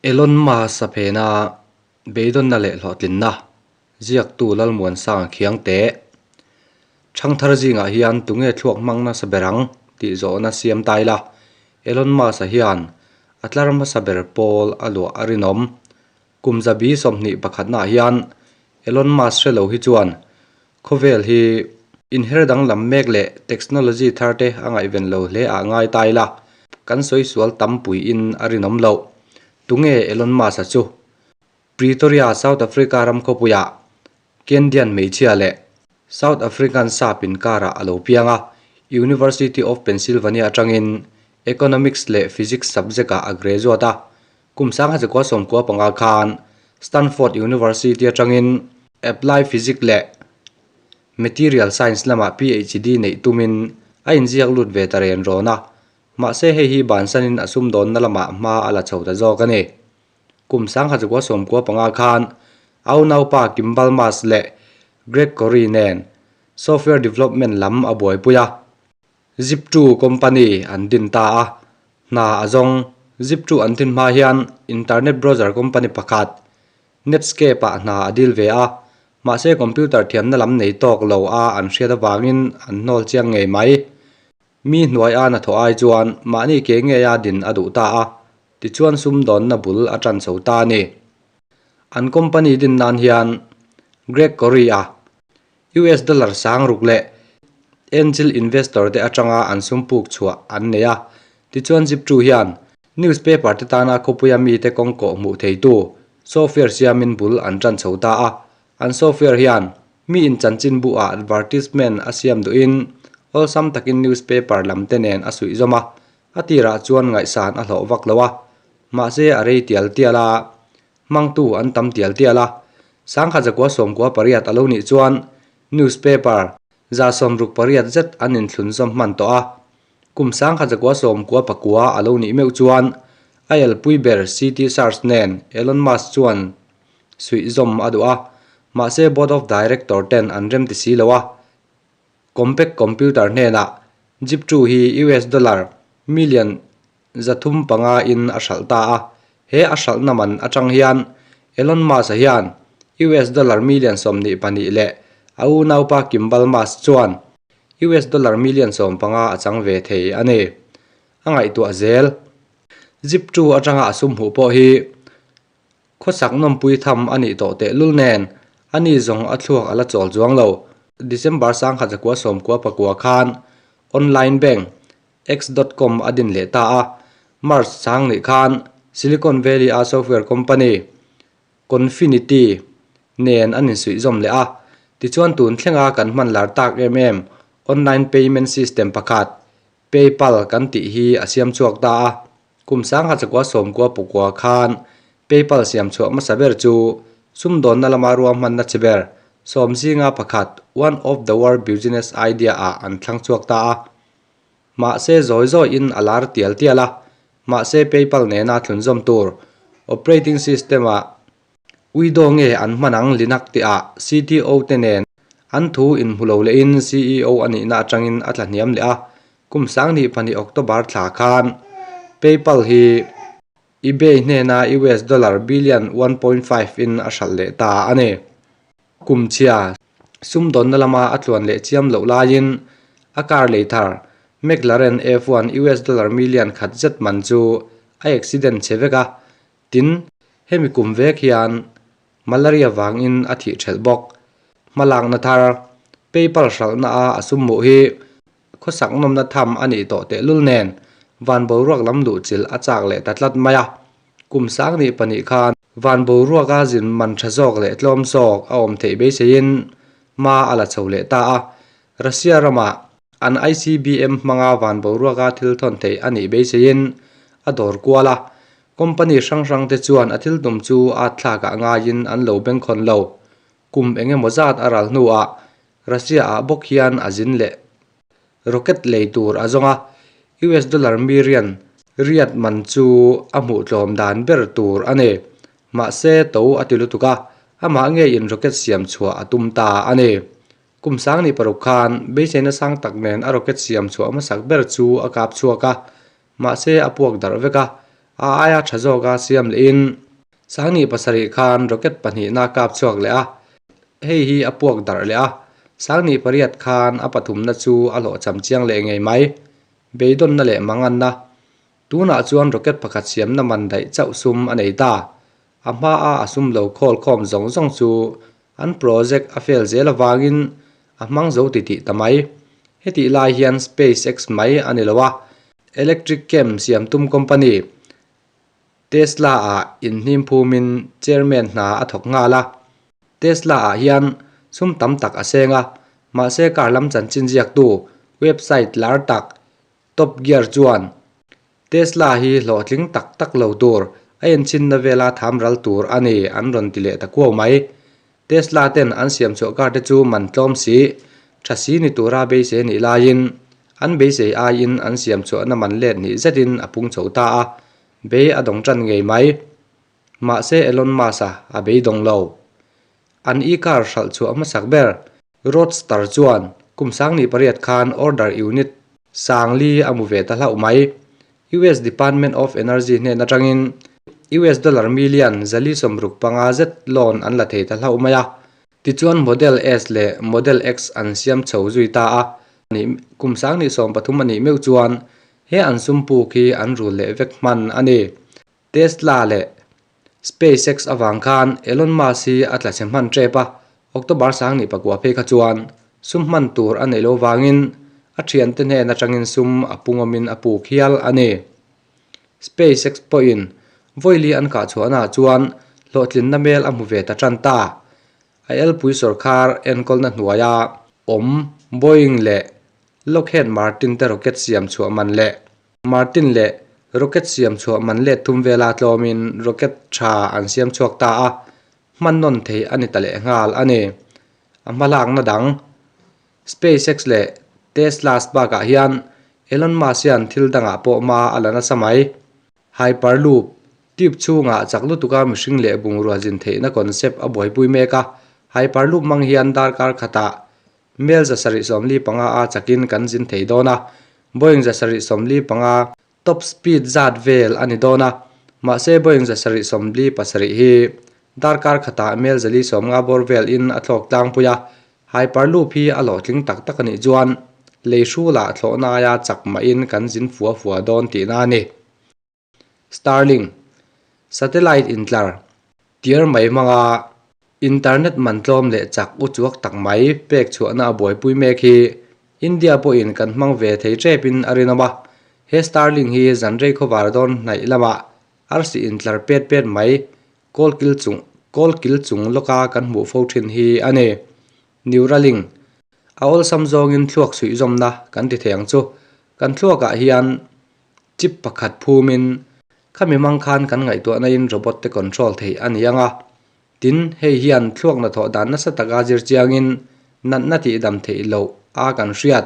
Elon Musk-a phena beidawnna leh hlawhtlinna ziaktu Lalmuansanga khiang teh. Thangthar zingah hian tunge thluak hmang nasa ber ang tih zawhna siam ta ila, Elon Musk-a hian a tlar hmasa ber pawl a luah a rinawm. Kum zabi 21 naah hian Elon Musk hre lo hi chuan khawvel hi inher danglam mek leh technology thar te a ngaihven lo hle ah ngai ta ila, kan sawi sual tam puiin a rinawm loh. Tunge Elon Musk-a chu? Pretoria, South Africa ram khawpuiah Kendian hmeichhia leh South African sap inkarah a lo piang a, University of Pennsylvania atangin Economics leh Physics subject-ah a graduate a. Kum 1995 khan Stanford University atangin Applied Physics leh Material Science lamah PhD neih tumin a inziak lut ve ta ren rawn a, mahse hei hi bansanin a sumdawnna lamah hma a la chho ta zawk a ni. Kum 1995 khan a unaupa Kimbal Musk leh Greg Kory nen software development lam a buaipui a, Zip2 company an din ta a, hna a zawng. Zip2 an din hma hian internet browser company pakhat Netscape-ah hna a dil ve a, mahse computer thiamna lam nei tawk lo a an hriat avangin an hnawl chiang ngei mai. Mi hnuai a hnathawh ai chuan mahni ke ngeia din a duh ta a, Tichuan sumdawnna bul a tan chho ta a ni. An company din nan hian Greg Kory-a US dollar sang ruk leh angel investor te atanga an sum puk chhuah an nei a. Tichuan Zip2 hian newspaper te tana khawpuia mite kawng kawh hmuh theitu software siamin bul an tan chho ta a. An software hian mi in chanchinbu ah advertisement a siam duhin awlsam takin newspaper lam te nen a suihzawm a. A tirah chuan ngaihsan a hlawh vak lo a, mahse a rei tial tial a, hmangtu an tam tial tial a. 1998 a lo nih chuan newspaper 68 zet an inthlun zawm hman tawh a. Kum 1999 a lo nih meuh chuan a elpui ber CT Search nen Elon Musk chuan suih zawm a duh a, mahse board of director ten an remti si lo a. Compaq computer hnenah Zip2 hi US dollar million 305 in a hralh ta a, he a hralhna man atang hian Elon Musk-a hian US dollar million 22 leh a unaupa Kimbal Musk chuan US dollar million 15 a chang ve thei a ni. A ngaihtuah zel. Zip2 atanga a sum hmuh pawh hi Khawsak nawmpui tham a nih tawh tehlul nen, a ni zawng a thluak a la chawl chuang lo. December 1999 khan online bank X dot com a din leh ta a, March sang nih khan Silicon Valley a software company Confinity nen an insuihzawm leh a, tichuan tun thlenga kan hman lar tak em em online payment system pakhat PayPal kan tih hi a siam chhuak ta a. Kum 1999 khan PayPal siam chhuah hmasa ber chu sumdawnna lama ruahmanna chi ber sawm zinga pakhat One of the World Business Idea ah an thlang chhuak ta a. Mahse zawi zawiin a lar tial tial a, mahse PayPal nena thlunzawm tur operating system ah Uidaw nge an hman ang Linux tihah CTO te nen an thu inhmu lo lehin CEO a nihna atangin a tla hniam leh a, kum 2002 October thla khan PayPal hi eBay hnena US dollar billion 1.5 in a hralh leh ta a ni. Kum chhia sumdawnna lama a tluan leh chiam loh laiin a car lei thar McLaren F1 US dollar million khat zet man chu a accident chhe vek a, Tin, hemi kum vek hian malaria vangin a thih ṭhelh bawk. Hmalakna thar, PayPal hralhna a a sum hmuh hi khawsak nawmna tham a nih tawh tehlul nen van boruak lam duh chilh a chak leh ta tlat mai a. Kum 2002 khan van boruaka zin man ṭha zawk leh tlawm zawk a awm theih beiseiin hma a la chho leh ta a. Russia ramah an ICBM hmanga van boruaka thil thawn theih a nih beiseiin a dawr kual a. Company hrang hrang te chuan a thil tum chu a thlakah ngaiin an lo bengkhawn lo. Kum eng emaw zat a ral hnuah Russia ah bawk hian a zin leh rocket lei tur a zawng a, US dollar million riat man chu a hmuh tlawm dan ber tur a ni. Mahse to a ti lutuk a, amah ngeiin rocket siam chhuah a tum ta a ni. Kum 2006 khan beiseina sang tak nen a rocket siam chhuah hmasak ber chu a kap chhuak a, Mahse a puak darh vek a, A aia tha zawka siam lehin Sanghnih pasarih khan rocket pahnihna kap chhuak leh a, hei hi a puak darh leh a. Sanghnih pariat khan a pathumna chu a hlawhchham chiang leh ngei mai. Beidawnna leh manganna. Tunah chuan rocket pakhat siamna man daih chauh sum a nei ta. A hmaa a sum lo khawl khawm zawng zawng chu an project a fail zel avangin a hmang zo titih ta mai. Hetih lai hian SpaceX mai a ni lo a, electric cam siam tum company Tesla-ah inhnim phumin chairman hna a thawk nghal a. Tesla-ah hian sum tam tak a seng a, mahse car lam chanchin ziaktu website lar tak Top Gear chuan Tesla hi hlawhtling tak tak lo tur, a enchinna vela tham ral tur a ni an rawn ti leh ta kuau mai. Tesla ten an siam chhuah car te chu man tlawm si, tha si ni tura beisei nih laiin an beisei aiin an siam chhuahna man let hnih zetin a pung chho ta a, bei a dawng tan ngei mai. Mahse Elon Musk-a a beidawng lo. An e-car hralh chhuah hmasak ber Roadster chuan kum sangni pariat khan order unit sangli a mu ve ta hlauh mai. US Department of Energy hnen atangin US dollar million zali sawmruk panga zet loan an la thei ta hlauh mai a. Tichuan Model S leh Model X an siam chho zui ta a. Kum sangni 13 a nih meuh chuan he an sum puk hi an rul leh vek hman a ni. Tesla leh SpaceX avang khan Elon Musk hi a tla chhe hman tep a, October sangni pakua phei kha chuan sum hman tur a neih lo vangin a thiante hnen atangin sum a pungawmin a puk hial a ni. SpaceX pawhin vawili an kah chhuahnaah chuan hlawhtlinna mel a hmu ve ta tan ta. A elpui sawrkhar enkawlna hnuaia awm Boeing leh Lockheed Martin te rocket siam chhuah man leh Martin leh rocket siam chhuah man let thum vela tlawmin rocket tha an siam chhuak ta a, hman nawn thei a ni ta leh nghal a ni. A hmalakna dang SpaceX leh Tesla's bakah hian Elon Musk hian thil dangah pawh hma a la nasa mai. Hyperloop, tube chhungah chak lutuka mihring leh bungrua zin theihna concept a buaipui mek a, Hyperloop hmang hian darkar khatah Mel 745 a chakin kan zin thei dawn a, Boeing 745 top speed zat vel a ni dawn a, mahse Boeing 747 hi darkar khatah mel 450 bawr vel in a thlawk tlangpui a, Hyperloop hi a hlawhtling tak tak a nih chuan lei hrulah thlawhna aia chak mahin kan zin fua fua dawn tihna a ni. Starlink, Satellite intlar tir mai hmanga internet man tlawm leh chak u chuak tak mai pek chhuahna a buaipui mek hi India pawhin kan hmang ve thei tepin a rinawm a. He Starlink hi zanrei khawvar dawn hnaih lamah arsi intlar pet pet mai kawlkil chung kawlkil chung lawka kan hmuh fo thin hi a ni. Neuralink, A awlsam zawngin thluak suihzawmna kan ti thei ang chu. Kan thluakah hian Chip pakhat phumin khami hmang khan kan ngaihtuahna in robot te control theih a ni ang a. Tin, hei hian thluak hnathawh dan nasa taka zir chiangin natna tihdam theih loh a kan hriat,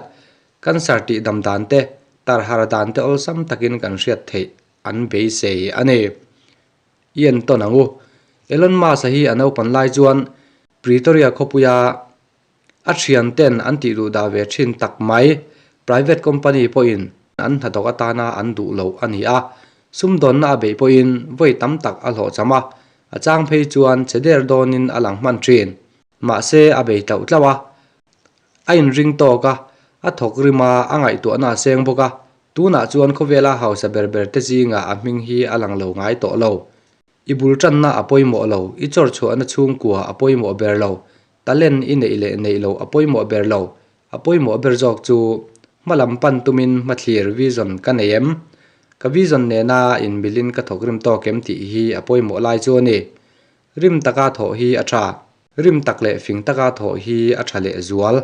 cancer tihdam dan te, tarhar dan te awlsam takin kan hriat theih an beisei a ni. I entawn ang u. Elon Musk-a hi a naupan lai chuan Pretoria khawpuia A thianten an tih duh dah ve thin tak mai. Private company pawhin an hnathawk atana an duh loh a ni a, sumdawnna a beih pawhin vawi tam tak a hlawhcham a, a chang phei chuan che der dawnin a lang hman thin. Mahse a bei tlauh tlauh a, a inring tawk a, a thawk rim a, a ngaihtuahna a seng bawk a, tunah chuan khawvela hausa ber ber te zingah a hming hi a lang lo ngai tawh lo. I bul tanna a pawimawh lo, i chawr chhuahna chhungkua a pawimawh ber lo, Talent i neih leh neih loh a pawimawh ber lo. A pawimawh ber zawk chu hma lam pan tumin hmathlir vision ka nei em? Ka vision nena inmilin ka thawk rim tawk em tih hi a pawimawh lai chu a ni. Rim taka thawh hi a tha. Rim tak leh fing taka thawh hi a tha leh zual.